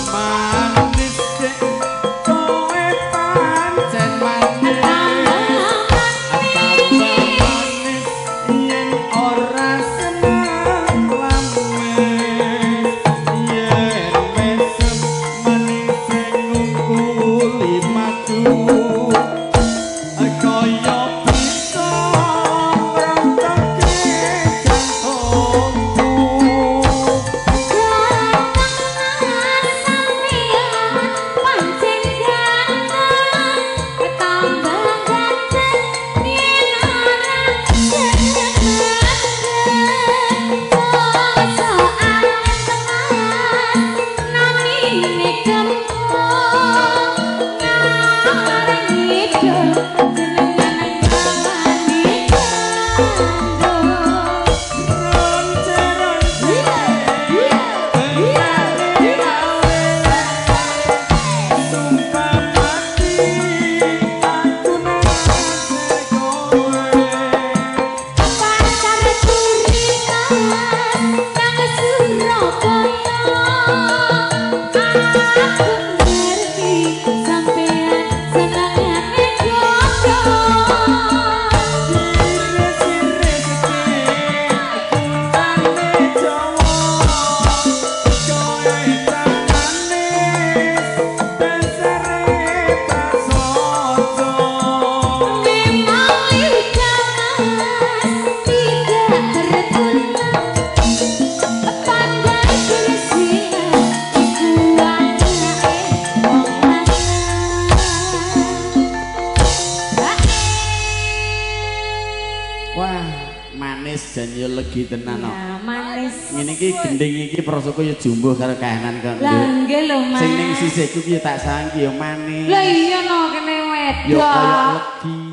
Manis kowe pancen manis, tambah manis yen ora seneng lames, yen mesem manis ngungkuli madu kaya bisa ngrenteke jantungku. Ganteng sampeyan pancen ganteng, tambah ganteng yen ora seneng masa awet tenan namine kempung ngarep ngidul jenengan ngawani gandul. Ronce ronce tengane sumpah mati aku nate kowe. Pacar turimas nang Surabaya, aku ngerti sampean senengane godho. Sire-sire sithik kulane Jawa, kowe manis dasare prasaja. Memang lidah mas tidak bertulang, pandai bersilat iku anake wong lanang. Wah, manis jan yo legi tenan kok. Ya, manis. Ngene iki gending iki prasaku ya jumbuh karo kahanan kok. Lah nggih lho, Mas. Sing ning sisihku ki ya tak sawang ki ya manis. Lah iya no kene Ya kaya wedok. legi.